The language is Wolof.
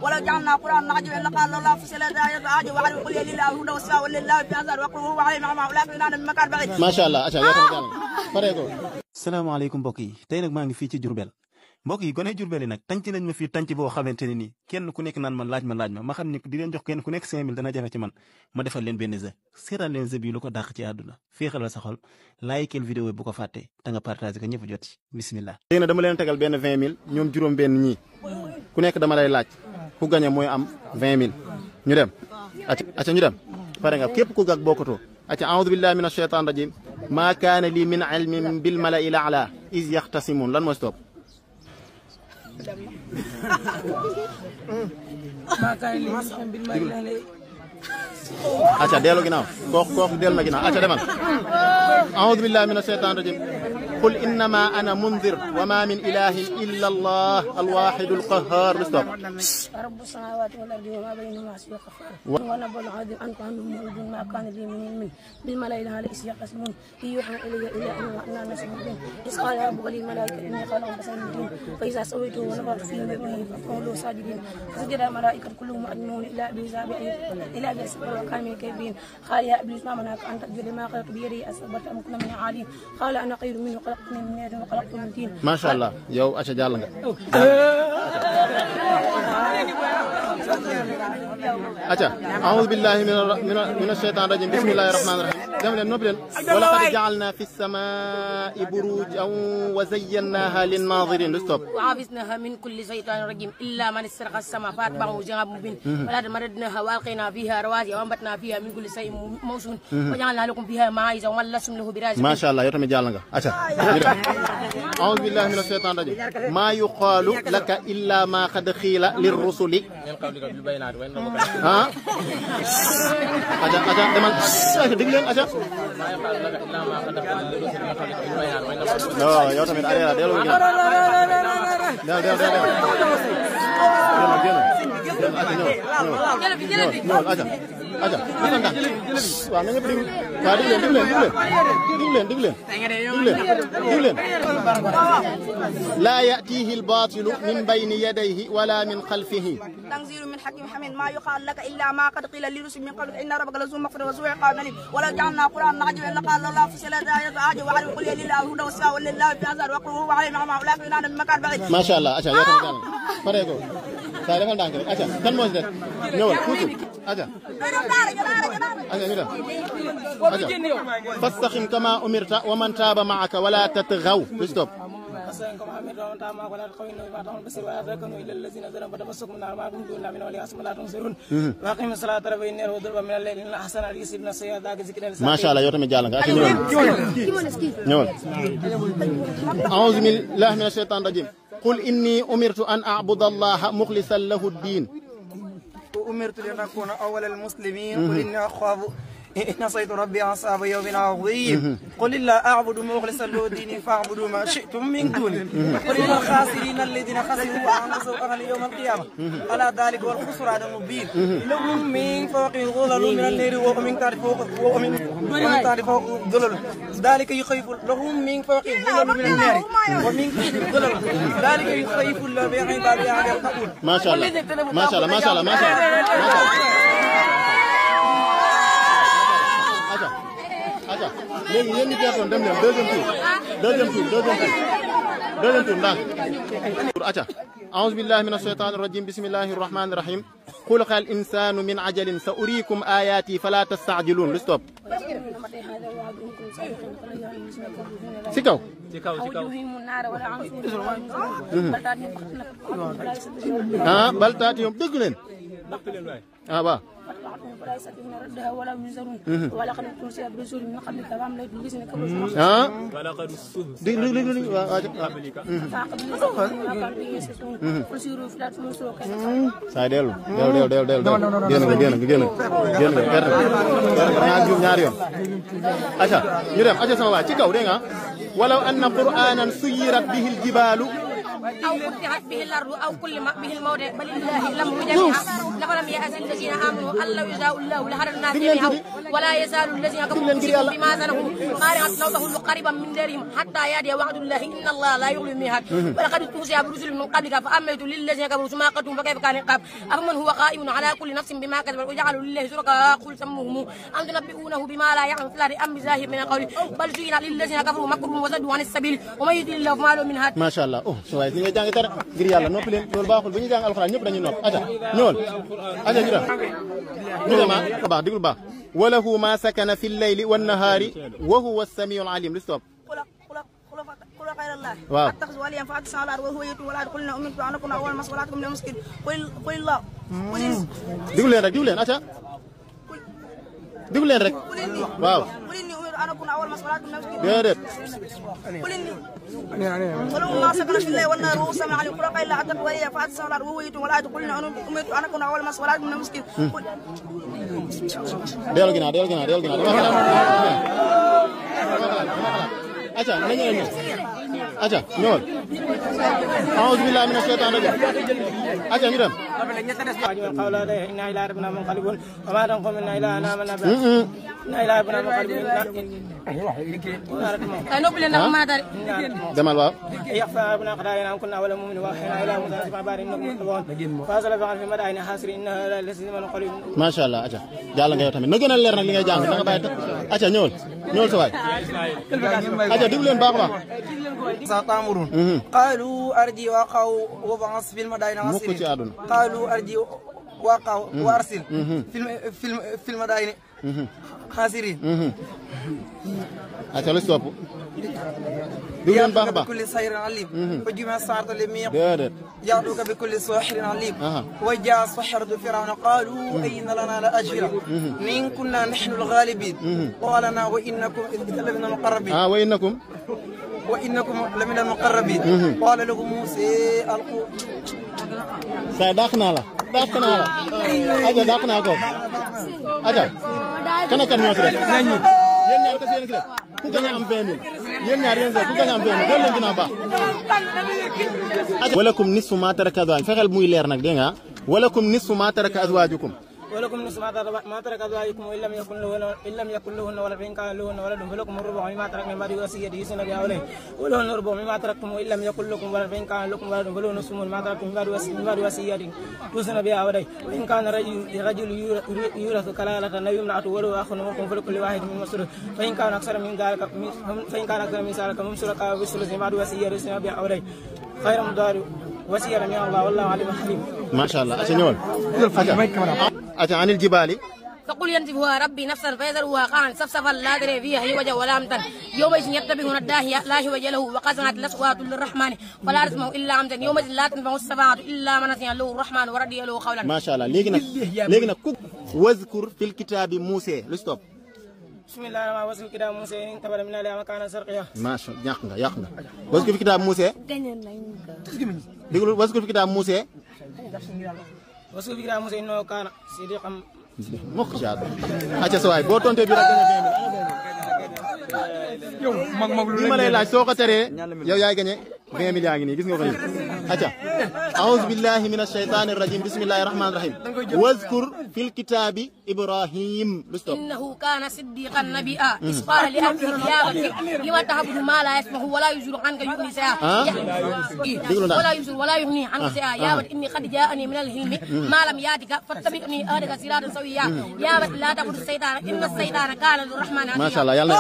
ولو جعلنا قرآن نعجب لقال الله فصل الآيات عاجب وعلم قل لله الهدى والسلام ولله في أزهر وقل هو عليه مع أولئك من أنا بمكان بعيد ما شاء الله acca yow tamit jàll pareego salaamaaleykum mbokk yi tey nag maa ngi fii ci Diourbel mbokk yi gone Diourbel yi nag tànc nañ ma fii tànc boo xamante ne nii kenn ku nekk naan ma laaj ma xam ni di leen jox kenn ku nekk 5000 dana jafe ci man ma defal leen benn jeu seetaan leen jeu bi lu ko dàq ci àdduna féexalal sa xol like vidéo bu ko fàtte te nga partagé ko ñëpp jot ci bismillah léegi nag dama leen tegal benn 20000 ñoom juróom benn ñii ku nekk dama lay laaj ku gañe mooy am 20000 ñu dem acca ñu dem pare nga képp ku gag bokkatoo acca a'udhu billahi minash shaitanir rajim ma kaana li min ilmin bil mala'il a'la iz yaxtasimun lan mooy stop acca dellu ginnaaw kooku dellu na ginnaaw acca demal a'udhu billahi minash shaitanir rajim قل إنما أنا منذر وما من إله إلا الله الواحد القهار stop رب السماوات والأرض وما بينهما عزيز غفار ونبأ العظيم أنت عنه معرض ما كان لي من علم بالملائكة على إذ يختصمون إن يوحى إلي إلا أننا نسمع إذ قال ربك للملائكة إني خالق بشرا من طين فإذا سويته ونفخت فيه من روحي فقولوا ساجدين فسجد الملائكة كلهم أجمعون إلا إبليس إلا إبليس وكان من الكافرين قال يا إبليس ما منعك أن تسجد لما خلقت بيدي أستكبرت أم كنت من العالين قال أنا خير منه خلقتني من نار وخلقته من طين ما شاء الله yow acca jàll nga acca a'udhu billahi minash shaitanir rajim bismillahir rahmanir rahim dem leen noppi leen wa laqad ja'alna fis samaa'i burujan wa zayyanaha lin nazirin stop wa hafiznaha min kulli shaytanir rajim illa man istaraqa as-sama fatba'ahu shihabun mubin wa la maradnaha wa alqayna fiha rawasiya wa anbatna fiha min kulli shay'in mawzun wa ja'alna lakum fiha ma'isha wa lasum lahu birazin ma sha Allah yow tamit jàll nga acca a'udhu billahi minash shaitanir rajim ma yuqalu laka illa ma qad qila lirrusuli ah acca demal dégg leen acca non yow tamit arrêté dellu waaw na ñëpp déglu waaw déglu leen laa ya'tiihi al-baatilu min bayni yadayhi wala min xalfihi تنزيل من حكيم حميد ما يقال لك إلا ما قد قيل للرسل من قبلك إن ربك لذو مغفرة وذو عقاب أليم ولو جعلنا قرآن نعجب لقال الله فصل الآيات عاجب وعلم قل لله الهدى والسلام ولله في أزهر وقل هو عليه مع أولئك من أنا بمكان بعيد ما شاء الله acca yow tamit jàll pareego saa defal ndànk rek acca kan moo si def ñëwal tuuti acca ñu dem acca fastaqim kama umirta wa man taaba ma'aka wala tatghaw stop ما شاء الله yow tamit jàll nga acca ñëwal a'uuzu billahi minash shaytaanir rajiim قل إني أمرت أن أعبد الله مخلصا له الدين أمرت لأن أكون أول المسلمين قل إني أخاف إن عصيت ربي عذاب يوم عظيم قل لا أعبد مخلصا له ديني فاعبدوا ما شئتم من دوني قل إن الخاسرين الذين خسروا أنفسهم يوم القيامة ألا ذلك هو الخسران المبين لهم من فوقهم ظلل من الليل ومن تحت فوقهم ظلل ذلك يخيف لهم من فوقهم ظلل من النار ومن تحت ظلل ذلك يخيف الله بعباده على القبول ما شاء الله ما شاء الله ما شاء الله ما شاء الله léegi yéen ñi jeexoon dem leen deuxième tour ndànk acca a'uuzu billahi minash shaytaanir rajiim bismillahir rahmaanir rahiim xuliqa al insaanu min ajalin sa uriikum aayaati fala tasta'jiluun stop si kaw ah bal taati yom dégg leen ah waaw فلا يستطيعون ردها ولا ينذرون ولقد أرسل برسول من قبلك فأمليت للذين كفروا ولقد saa dellu génn ñaari yoon acca ñu dem acca sama waa ci kaw dégg nga walaw anna qur'anan suyirat bihi al-jibaalu أو قطعت به الأرض أو كلم به الموت بل لله الأمر جميعا لفلم يأس الذين آمنوا أن لو يشاء الله لهدى الناس جميعا ولا يزال الذين كفروا بما زلموا قارعة لوطه قريبا من دارهم حتى يأتي وعد الله إن الله لا يخلف الميعاد ولقد استهزئ برسل من قبلك فأمليت للذين كفروا ثم أخذتهم فكيف كان عقاب أفمن هو قائم على كل نفس بما كسبت وجعلوا لله شركاء قل سموهم أم تنبئونه بما لا يعلم في الأرض أم بظاهر من القول بل زين للذين كفروا مكرهم وصدوا عن السبيل ومن يضلل الله فما له من هاد. ما شاء الله waaye di nga jàng dara ngir yàlla noppi leen loolu baaxul bu ñu jàng alxuraan ñëpp dañuy nopp aja ñool aja ñu dem baax digul baax walahu ma sakana fi llayli wannahaari wa huwa as-samiu al-alim li stop قل غير الله waaw اتخذ وليا فاتس على وهو يتوب ولا قلنا امنت ان اكون اول مسؤولاتكم للمسكين قل الله digul leen rek digul leen aja digul leen rek waaw قل اني امرت ان اكون اول مسؤولاتكم للمسكين déedéet قل اني ولو ما سكن في الله والنار وهو سميع عليم قل غير الله اتخذ وليا فاتس على وهو يتوب ولا قلنا امرت ان اكون اول مسؤولاتكم للمسكين dellu ginnaaw aca nañu ñëw aca ñëwal a'uuzu billahi mina shaytaani rajiim aca ñu dem qawla la inna ila rabbina munqalibun wa ma tanqum minna ila an amanna bi inna ila rabbina munqalibun ay noppi leen dafa maatari demal waaw yaxfa rabbina qadayna kunna wala mu'minu wa hina ila musa fa bari innakum fa sala fi madaini hasri inna la lasima qalib ma sha Allah aca jàll nga yow tamit na gën a leer nag li ngay jàng da nga bàyyi aca ñëwal sa waay aca diglu leen baax baax ساتامرون قالوا أرجي وقعوا وبعث في المدائن غسيل قالوا أرجي وقعوا وأرسل في المدائن خاسرين أتلو ستوب دولن باه باه بكل سحر عليم وجمع السحرة لميق يعدوك بكل ساحر عليم وجاء السحرة فرعون قالوا أين لنا لأجرا إن كنا نحن الغالبين قالنا وإنكم لمن المقربين وإنكم لمن المقربين قال لهم موسى ألقوا داخنا لا أجا داخنا أكو أجا كنا كنا نسرع yéen ñaar kese yéen ki def ku gañ am 20 000 yéen ñaar yéen ku gañ am 20 000 doon leen gën a baax walakum nisfu ma taraka azwaajukum fexeel muy leer nag dégg nga walakum nisfu ma taraka azwaajukum ولكم نصف ما ترك أزواجكم إن لم يكن لهن ولد فإن كان لهن ولد فلكم الربع مما تركن من بعد وصية يوصين بها أولين ولهن الربع مما تركتم إن لم يكن لكم ولد فإن كان لكم ولد فلهن نصف مما تركتم من بعد وصية يوصين بها أولين وإن كان رجل يورث كلالة أو امرأة وله أخ وأخت فلكل واحد منهما الثلث فإن كان أكثر من ذلك فهم شركاء بالثلث من بعد وصية يوصين بها أولين خير مضارب وصية من الله والله عليم حليم ما شاء الله أشنون أتى عن الجبال فقل ينسفها ربي نفسا فيذرها قاعا صفصفا لا ترى فيها عوجا ولا أمتا يومئذ يتبعون الداهية لا عوج له وقسمت الأصوات للرحمن فلا تسمع إلا أمتا يومئذ لا تنفع الشفاعة إلا من أذن له الرحمن ورضي له قولا ما شاء الله léegi nag واذكر في الكتاب موسى لستوب بسم الله الرحمن الرحيم واذكر كتاب موسى إن تبر من الله مكان سرقيا ما شاء الله ياق nga واذكر في كتاب موسى déglu واذكر في كتاب موسى واذكر في كتاب موسى إنه كان صديقا mokk ci acca sa waay boo tonté bi rek dañu 20 000 yow mag lu ma lay laaj soo ko teree yow yaay gagné 20 000 yaa ngi nii gis nga ko nii acca a'udhu billahi minash shaytanir rajim bismillahir rahmanir rahim wazkur fil kitabi ibrahim innahu kana siddiqan nabiyya isqala li ahlihi ya lima ta'budu ma la yasmahu wa la yuzuru anka yughni sa'a wala yuzuru wala yughni anka sa'a ya inni qad ja'ani min al-hilmi ma lam yatika fattabi'ni ahdaka siratan sawiyya ya لا تعبدوا الشيطان إن الشيطان كان للرحمن عصيا ما شاء الله يلا